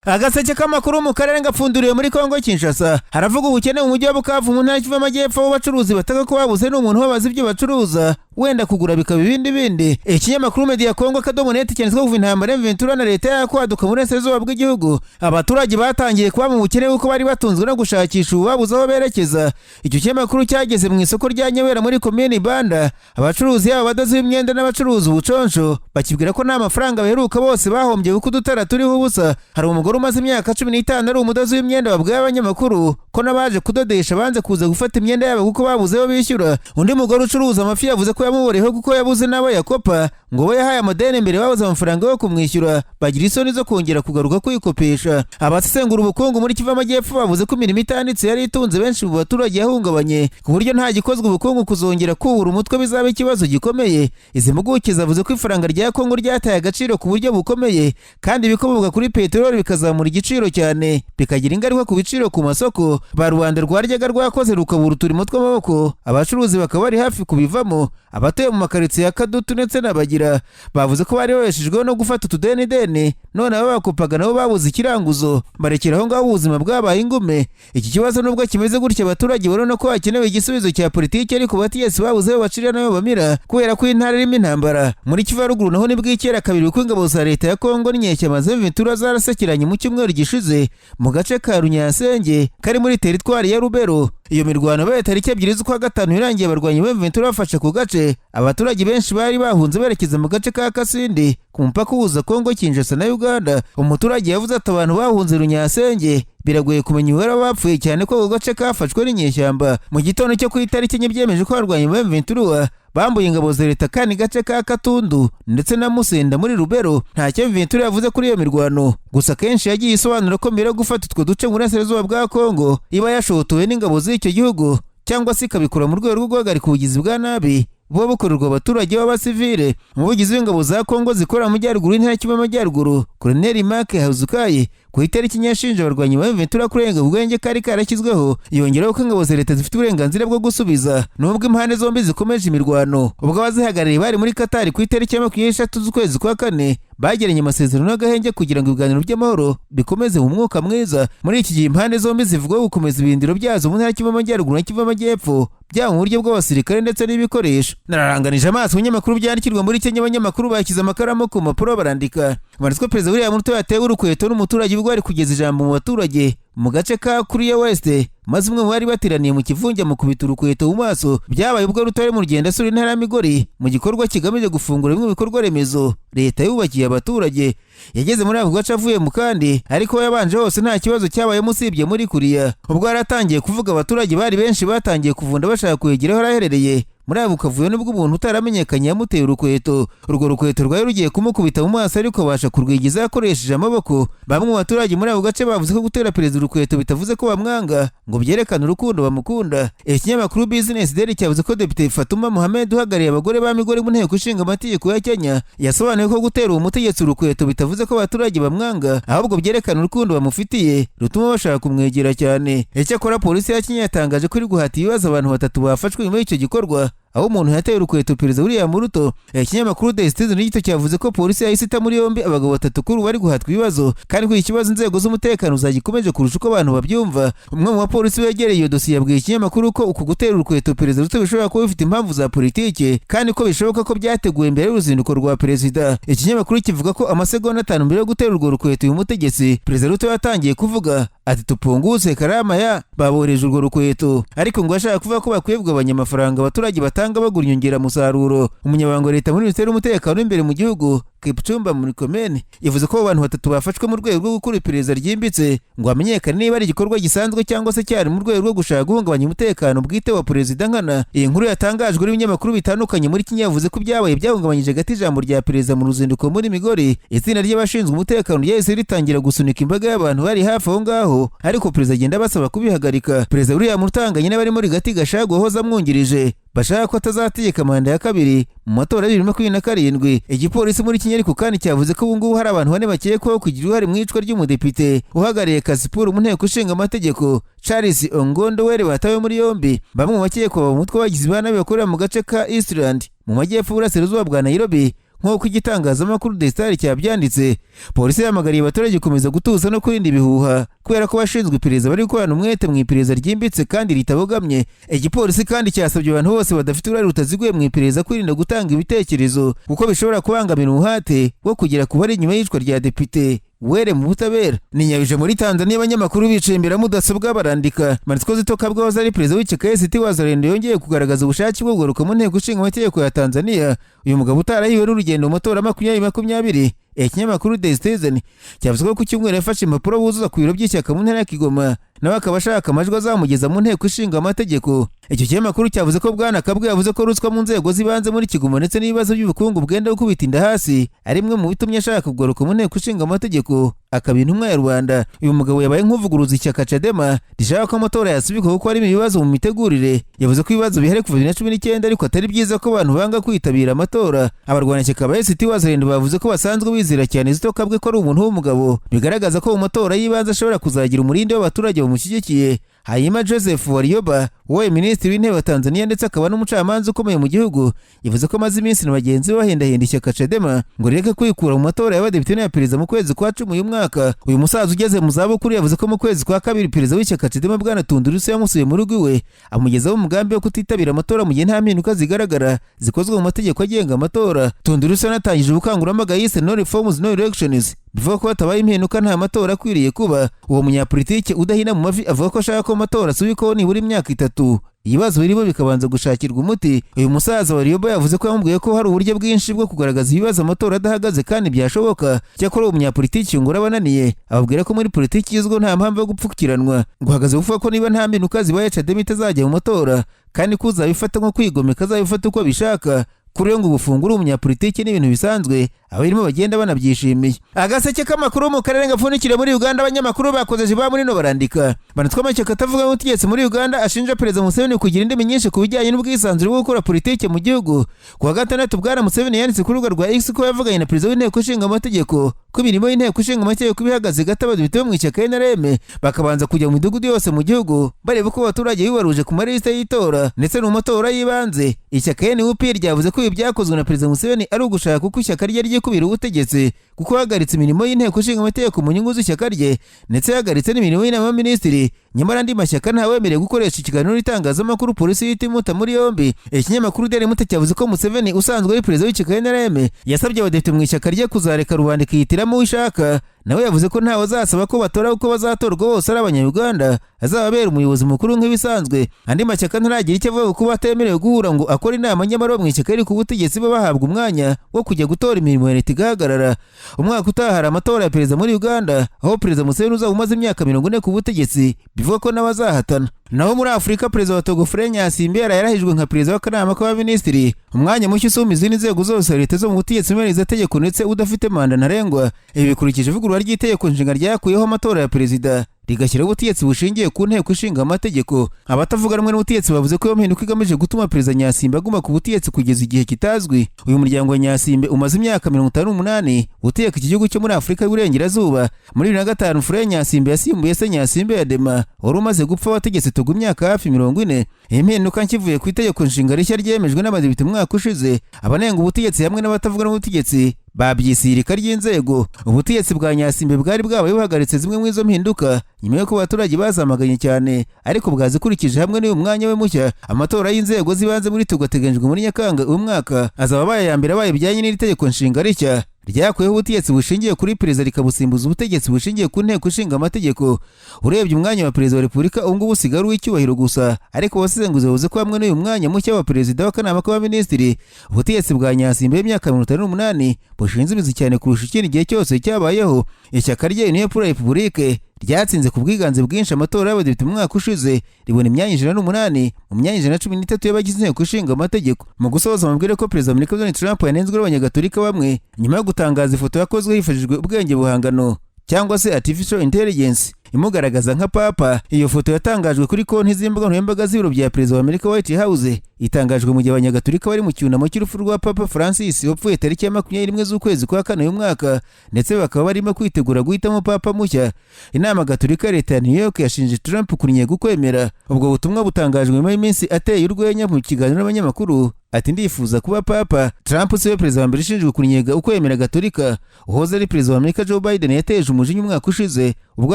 Agaseke k'amakuru mu karere gapfunduriwe muri Kongo Kinshasa. Haravuga ubukene mu mujyi wa Bukavu mu ntara y'Kivu y'Amajyepfo, aho abacuruzi bataka ko babuze n'umuntu ubabaza ibyo bacuruza, wenda kugura bikaba ibindi bindi. Ikinyamakuru Media Congo.net cyanditswe kuva intambara M23 na leta yakwaduka mu burasirazuba bw'igihugu, abaturage batangiye kuba mu bukene kuko bari batunzwe no gushakisha ubu babuze aho berekeza. Icyo kinyamakuru cyageze mu isoko rya Nyawera muri komini Banda, abacuruzi, yaba abadozi b'imyenda n'abacuruza ubuconsho, bakibwira ko nta mafaranga baheruka, bose bahombye kuko udutara turiho ubusa. Hari umugore umaze imyaka 15 ari umudozi w'imyenda wabwiye abanyamakuru ko n'abaje kudodesha banze kuza gufata imyenda yabo kuko babuze aho bishyura. Undi mugore ucuruza amafi yavuze ko yamuboreyeho kuko yabuze n'abo yakopa, ngo bo yahaye amadeni mbere babuze amafaranga yo kumwishyura, bagira isoni zo kongera kugaruka kwikopesha. Abasesengura ubukungu muri Kivu Amajyepfo bavuze ko imirimo itanditse yari itunze benshi mu baturage yahungabanye, ku buryo nta gikozwe ubukungu kuzongera kubura umutwe bizaba ikibazo gikomeye. Izi mpuguke zavuze ko ifaranga rya Kongo ryataye agaciro ku buryo bukomeye, kandi ibikomoka kuri peteroli bikazamura igiciro cyane, bikagira ingaruka ku biciro ku masoko. Ba rubanda rwaryaga rwakoze rukabura uturimo tw'amaboko, abacuruzi bakaba bari hafi kubivamo. Abatuye mu makaritsiye ya Kadutu ndetse na Bagira bavuze ko bari babeshejweho no gufata utudeni deni, none ababakopaga nabo babuze ikiranguzo, barekera aho ngaho, ubuzima bwabaye ingume. Iki kibazo nubwo kimeze gutya, abaturage babona ko hakenewe igisubizo cya politiki, ariko abategetsi babuze aho bacira n'ayo bamira kubera ko intara irimo intambara. Muri Kivu ya Ruguru naho nibwikera kabiri, kuko ingabo za leta ya Kongo n'inyeshyamba za M23 zarasakiranye mu cyumweru gishize mu gace ka Runyasenge kari muri teritwari ya Rubero. Iyo mirwano yabaye tariki 2 z'ukwa gatanu, irangiye abarwanyi ba M23 bafashe ku gace. Abaturage benshi bari bahunze berekeza mu gace ka Kasindi ku mupaka uhuza Kongo Kinshasa na Uganda. Umuturage yavuze ati: "Abantu bahunze Runyasenge biragoye kumenya umubare w'abapfuye, cyane ko ako gace kafashwe n'inyeshyamba." Mu gitondo cyo ku itariki 4 byemeje ko abarwanyi ba M23 bambuye ingabo za leta kandi gace ka Katundu ndetse na Musenda muri Rubero. Ntacyo M23 yavuze kuri iyo mirwano, gusa kenshi yagiye isobanura ko mbere yo gufata utwo duce mu burasirazuba bwa Kongo iba yashotowe n'ingabo z'icyo gihugu, cyangwa se ikabikora mu rwego rwo guhagarika ubugizi bwa nabi buba bukorerwa abaturage b'abasivile. Umuvugizi w'ingabo za Kongo zikorera mu majyaruguru y'intara y'Kivu y'Amajyaruguru, Colonel Mark Hazukayi, ku itariki yashinje abarwanyi ba M23 kurenga ubwenge kari karashyizweho, yongeraho ko ingabo za leta zifite uburenganzira bwo gusubiza nubwo impande zombi zikomeje imirwano. Ubwo abazihagarariye bari muri Katari ku itariki ya 23 z'ukwezi kwa kane, bagiranye amasezerano y'agahenge kugira ngo ibiganiro by'amahoro bikomeze mu mwuka mwiza. Muri iki gihe impande zombi zivugwaho gukomeza ibirindiro byazo mu ntara y'Kivu y'Amajyaruguru na Kivu y'Amajyepfo, byaba mu buryo bw'abasirikare ndetse n'ibikoresho. Nararanganije amaso ibinyamakuru byandikirwa muri Kenya, abanyamakuru bashyize amakaramu ku mpapuro barandika. Banditswe Perezida William Ruto yatewe urukweto n'umuturage ubwo ari kugeza ijambo mu baturage mu gace ka Kuriya West, maze umwe mu bari bateraniye mu kivunge amukubita urukweto mu maso. Byabaye ubwo Ruto ari mu rugendo asura intara ya Migori mu gikorwa kigamije gufungura bimwe mu bikorwa remezo leta yubakiye abaturage. Yageze muri ako gace avuye mu kandi, ariko yabanje hose nta kibazo cyabayemo usibye muri Kuriya. Ubwo yaratangiye kuvuga, abaturage bari benshi batangiye kuvunda bashaka kwegera aho aherereye. Muri ako kavuyo nibwo umuntu utaramenyekanye yamuteye urukweto. Urwo rukweto rwari rugiye kumukubita mu maso, ariko abasha kurwigiza akoresheje amaboko. Bamwe mu baturage muri ako gace bavuze ko gutera perezida urukweto bitavuze ko bamwanga, ngo byerekane urukundo bamukunda. Ikinyamakuru Business Daily cyavuze ko Depite Fatuma Mohamed uhagarariye abagore ba Migori mu nteko ishinga amategeko ya Kenya yasobanuye ko gutera uwo mutegetsi urukweto bitavuze ko abaturage bamwanga, ahubwo byerekana urukundo bamufitiye rutuma bashaka kumwegera cyane. Icyakora polisi ya Kenya yatangaje ko iri guhata ibibazo abantu batatu bafashwe nyuma y'icyo gikorwa, aho umuntu yateye urukweto Perezida William Ruto. Ikinyamakuru The Citizen gito cyavuze ko polisi yahise ita muri yombi abagabo batatu kuri ubu bari guhatwa ibibazo, kandi ko iki kibazo inzego z'umutekano zagikomeje kurusha uko abantu babyumva. Umwe mu bapolisi wegereye iyo dosiye yabwiye ikinyamakuru ko uku gutera urukweto Perezida Ruto bishobora kuba bifite impamvu za politiki, kandi ko bishoboka ko byateguwe mbere y'uruzinduko rwa perezida. Ikinyamakuru kivuga ko amasegonda 5 mbere yo gutera urwo rukweto uyu mutegetsi, Perezida Ruto yatangiye kuvuga ati: "Tupunguze gharama ya", babohereje urwo rukweto, ariko ngo ashaka kuvuga ko bakwiye kugabanya amafaranga abaturage batanga bagura inyongeramusaruro. Umunyamabanga wa leta muri Minisiteri y'Umutekano w'imbere mu gihugu, Kipchumba Murkomen, yavuze ko abo bantu batatu bafashwe mu rwego rwo gukora iperereza ryimbitse ngo hamenyekane niba ari igikorwa gisanzwe cyangwa se cyari mu rwego rwo gushaka guhungabanya umutekano bwite wa perezida nkana. Iyi nkuru yatangajwe n'ibinyamakuru bitandukanye muri Kenya yavuze ko ibyabaye byahungabanyije gato ijambo rya perezida mu ruzinduko muri Migori. Itsinda ry'abashinzwe umutekano ryahise ritangira gusunika imbaga y'abantu bari hafi aho ngaho, ariko perezida agenda abasaba kubihagarika. Perezida William Ruto ahanganye n'abari muri Rigathi Gachagua wahoze amwungirije, bashaka ko atazategeka manda ya kabiri mu matora ya 2027. Igipolisi muri Kenya ariko kandi cyavuze ko ubu ngubu hari abantu bane bakekwaho kugira uruhare mu icwa ry'umudepite uhagarariye Kasipul mu nteko ishinga amategeko, Charles Ongondo Were, batawe muri yombi. Bamwe mu bakekwa mu mutwe w'abagizi ba nabi bakorera mu gace ka Eastland mu majyepfo y'uburasirazuba bwa Nairobi. Nk'uko igitangazamakuru The Star cyabyanditse, polisi yahamagariye abaturage gukomeza gutuza no kurinda ibihuha, kubera ko abashinzwe iperereza bari gukorana umwete mu iperereza ryimbitse kandi ritabogamye. Igipolisi kandi cyasabye abantu bose badafite uruhare rutaziguye mu iperereza kwirinda gutanga ibitekerezo, kuko bishobora kubangamira umuhate wo kugera ku bari inyuma y'iyicwa rya Depite Were mu butabera. Ni nyabije muri Tanzania, abanyamakuru bicaye imbere ya mudasobwa barandika. Manitsiko Zito Kabwe wahoze ari perezida w'ishyaka ACT Wazalendo yongeye kugaragaza ubushake bwo kugaruka mu nteko ishinga amategeko ya Tanzania. Uyu mugabo utarahiwe n'urugendo mu matora 2020, ikinyamakuru The Citizen cyavuze ko ku cyumweru yafashe impapuro buzuza ku biro by'ishyaka mu ntara ya Kigoma, nawe akaba ashaka amajwi azamugeza mu nteko ishinga amategeko. Icyo kinyamakuru cyavuze ko Bwana Kabwe yavuze ko ruswa mu nzego z'ibanze muri Kigoma ndetse n'ibibazo by'ubukungu bwenda gukubita inda hasi ari imwe mu bitumye ashaka kugaruka mu nteko ishinga amategeko akaba intumwa ya rubanda. Uyu mugabo yabaye nk'uvuguruza ishyaka Chadema rishaka ko amatora yasubikwa kuko harimo ibibazo mu mitegurire. Yavuze ko ibibazo bihari kuva 2019, ariko atari byiza ko abantu banga kwitabira amatora. Abarwanashyaka ba ACT Wazalendo bavuze ko basanzwe bizera cyane Zito Kabwe ko ari umuntu w'umugabo, bigaragaza ko mu matora y'ibanze ashobora kuzagira umurindi w'abaturage bamushyigikiye. Hanyuma Joseph Warioba, wabaye minisitiri w'intebe wa Tanzania ndetse akaba n'umucamanza ukomeye mu gihugu, yavuze ko amaze iminsi na bagenzi be bahendahenda ishyaka Chadema ngo rireke kwikura mu matora y'abadepite n'aya perezida mu kwezi kwa 10 uyu mwaka. Uyu musaza ugeze mu zabukuru yavuze ko mu kwezi kwa kabiri perezida w'ishyaka Chadema Bwana Tundu Lissu yamusuye mu rugo iwe, amugezaho umugambi wo kutitabira amatora mu gihe nta mpinduka zigaragara zikozwe mu mategeko agenga amatora. Tundu Lissu yanatangije ubukangurambaga yise "No Reforms, No Elections", bivuga ko hatabaye impinduka nta matora akwiriye kuba. Uwo munyapolitike udahina mu mavi avuga ko ashaka ko amatora asubikwaho nibura imyaka 3, ibibazo birimo bikabanza gushakirwa umuti. Uyu musaza Warioba yavuze ko yamubwiye ko hari uburyo bwinshi bwo kugaragaza ibibazo amatora adahagaze kandi byashoboka. Cyakora uwo munyapolitiki ngo urabananiye, ababwira ko muri politiki igezweho nta mpamvu yo gupfukiranwa, ngo uhagaze kuvuga ko niba nta mpinduka zibaye Chadema itazajya mu matora, kandi ko uzabifata nko kwigomeka azabifata uko abishaka. Kuri we ngo ubufungura umunyapolitiki ni ibintu bisanzwe, abirimo bagenda banabyishimiye. Agaseke k'amakuru mu karere gapfundikiriye muri Uganda, abanyamakuru bakoze ba muri no barandika. Banatwa amashyaka atavuga ubutegetsi muri Uganda ashinja Perezida Museveni kugira indimi nyinshi ku bijyanye n'ubwisanzure bwo gukora politiki mu gihugu. Ku wa gatandatu, Bwana Museveni yanditse ku rubuga rwa X ko yavuganye na perezida w'inteko ishinga amategeko ko imirimo y'inteko ishinga amategeko ibihagaze gato, abadepite bo mu ishyaka NRM bakabanza kujya mu midugudu yose mu gihugu bareba uko abaturage bibaruje ku malisite y'itora ndetse no mu matora y'ibanze. Ishyaka NUP ryavuze ko ibi byakozwe na Perezida Museveni ari ugushaka kuko ishyaka rye ryikubira ubutegetsi, kuko yahagaritse imirimo y'inteko ishinga amategeko mu nyungu z'ishyaka rye, ndetse yahagaritse n'imirimo y'inama y'abaminisitiri. Nyamara andi mashyaka ntawemerewe gukoresha ikiganiro n'itangazamakuru, polisi ihita imuta muri yombi. Ikinyamakuru Daily Monitor cyavuze ko Museveni usanzwe ari perezida w'ishyaka NRM yasabye abadepite mu ishyaka rye kuzareka rubanda ikihitiramo uwo ishaka. Nawe yavuze ko ntawe azasaba ko batora, kuko bazatorwa bose ari abanyarwanda, azababera umuyobozi mukuru nk'ibisanzwe. Andi mashyaka ntaragira icyo avuga kuba atemerewe guhura ngo akore inama, nyamara bo mu ishyaka riri ku butegetsi bo bahabwa umwanya wo kujya gutora, imirimo ya leta igahagarara. Umwaka utaha hari amatora ya perezida muri Uganda, aho Perezida Museveni uzaba umaze imyaka 40 ku butegetsi bivuga ko nawe azahatana. Naho muri Afurika, Perezida wa Togo Faure Gnassingbé yarahijwe nka perezida w'akanama k'abaminisitiri, umwanya mushya usumba izindi nzego zose leta zo mu butegetsi mboneza tegeko ndetse udafite manda ntarengwa. Ibi bikurikije ivugurura ry'itegeko nshinga ryakuyeho amatora ya perezida, rigashyiraho ubutegetsi bushingiye ku nteko ishinga amategeko. Abatavuga rumwe n'ubutegetsi bavuze ko iyo mpinduka igamije gutuma Perezida Gnassingbé aguma ku butegetsi kugeza igihe kitazwi. Uyu muryango wa Gnassingbé umaze imyaka 58 utegeka iki gihugu cyo muri Afurika y'Uburengerazuba. Muri 2005 Faure Gnassingbé yasimbuye se Gnassingbé Eyadéma wari umaze gupfa, wategetse Togo imyaka hafi 40. Iyi mpinduka nkivuye ku itegeko nshinga rishya ryemejwe n'abadepite mu mwaka ushize. Abanenga ubutegetsi hamwe n'abatavuga n'ubutegetsi babyisirika ry'inzego. Ubutegetsi bwa Gnassingbé bwari bwabaye buhagaritse zimwe muri izo mpinduka nyuma y'uko abaturage bazamaganye cyane, ariko bwazikurikije hamwe n'uyu mwanya we mushya. Amatora y'inzego z'ibanze muri Togo ateganyijwe muri Nyakanga uyu mwaka, azaba abaye aya mbere abaye bijyanye n'iri tegeko nshinga rishya ryakuyeho ubutegetsi bushingiye kuri perezida rikabusimbuza ubutegetsi bushingiye ku nteko ishinga amategeko. Urebye umwanya wa perezida wa repubulika ubu ngubu usigaye ari uw'icyubahiro gusa, ariko abasesenguzi bavuze ko hamwe n'uyu mwanya mushya wa perezida w'akanama k'abaminisitiri, ubutegetsi bwa Gnassingbé y'imyaka 58 bushinze imizi cyane kurusha ikindi gihe cyose cyabayeho. Ishyaka rye Union pour la République ryatsinze ku bwiganze bwinshi amatora y'abadepite mu mwaka ushize, ribona imyanya 108 mu myanya 113 y'abagize inteko ishinga amategeko. Mu gusoza, mubwire ko Perezida wa Amerika Donald Trump yanenzwe n'abanyagatolika bamwe nyuma yo gutangaza ifoto yakozwe hifashishijwe ubwenge buhangano cyangwa se artificial intelligence imugaragaza nka papa. Iyo foto yatangajwe kuri konti z'imbuga nkoranyambaga z'ibiro bya perezida wa Amerika White House. Itangajwe mu gihe abanyagatolika bari mu cyunamo cy'urupfu rwa Papa Francis wapfuye tariki ya 21 z'ukwezi kwa kane uyu mwaka, ndetse bakaba barimo kwitegura guhitamo papa mushya. Inama gatolika ya leta ya New York yashinje Trump kunnyega ukwemera. Ubwo butumwa butangajwe nyuma y'iminsi ateye urwenya mu kiganiro n'abanyamakuru. Ati: "Ndifuza kuba papa." Trump siwe perezida wa mbere ushinjwe kunnyega ukwemera gatolika. Uhoze ari perezida wa Amerika Joe Biden yateje umujinya umwaka ushize ubwo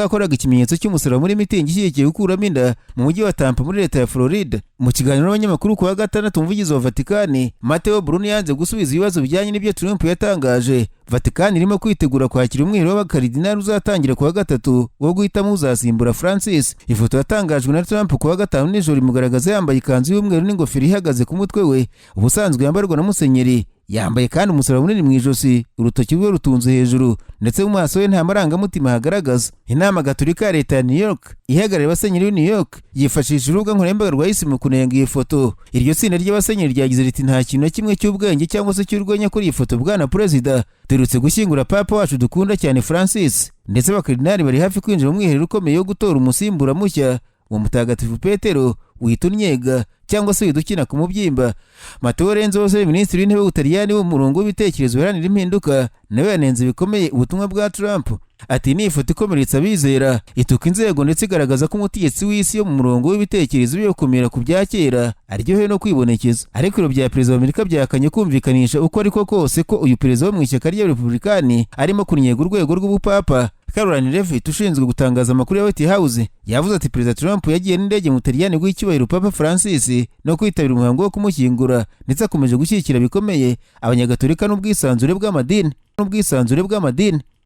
yakoraga ikimenyetso cy'umusaraba muri mitingi ishyigikiye gukuramo inda mu mujyi wa Tampa muri leta ya Florida. Mu kiganiro n'abanyamakuru ku wa gatandatu, umuvugizi wa Vatikani Matteo Bruni yanze gusubiza ibibazo bijyanye n'ibyo Trump yatangaje. Vatikani irimo kwitegura kwakira umwiherero w'abakaridinali uzatangira ku wa gatatu wo guhitamo uzasimbura Francis. Ifoto yatangajwe na Trump ku wa gatanu nijoro imugaragaza yambaye ikanzu y'umweru n'ingofero ihagaze ku mutwe we, ubusanzwe yambarwa na musenyeri. Yambaye kandi umusaraba munini mu ijosi, urutoki rwe rutunze hejuru, ndetse mu maso ye nta marangamutima hagaragaza. Inama gatolika ya leta ya New York ihagarariye abasenyeri b'i New York yifashishije urubuga nkoranyambaga rwa X mu kunenga iyi foto. Iryo tsinda ry'abasenyeri ryagize riti: "Nta kintu na kimwe cy'ubwenge cyangwa se cy'urwenya kuri iyi foto, bwana perezida. Duherutse gushyingura papa wacu dukunda cyane Francis, ndetse abakaridinali bari hafi kwinjira mu mwiherero ukomeye wo gutora umusimbura mushya wa Mutagatifu Petero. Wihita unnyega cyangwa se wihita ukina ku mubyimba." Matteo Renzi wose, minisitiri w'intebe w'Ubutaliyani wo mu murongo w'ibitekerezo biharanira impinduka, nawe yanenze bikomeye ubutumwa bwa Trump. Ati: "Ni ifoto ikomeretsa abizera, ituka inzego, ndetse igaragaza ko umutegetsi w'isi yo mu murongo w'ibitekerezo byo gukomera ku bya kera aryohewe no kwibonekeza." Ariko ibiro bya perezida wa Amerika byahakanye kumvikanisha uko ariko kose ko uyu perezida wo mu ishyaka ry'Abarepublikani arimo kunnyega urwego rw'ubupapa. Karoline Leavitt, ushinzwe gutangaza amakuru ya White House, yavuze ati: "Perezida Trump yagiye n'indege mu Butaliyani guha icyubahiro Papa Francis no kwitabira umuhango wo kumushyingura, ndetse akomeje gushyigikira bikomeye abanyagatolika n'ubwisanzure bw'amadini."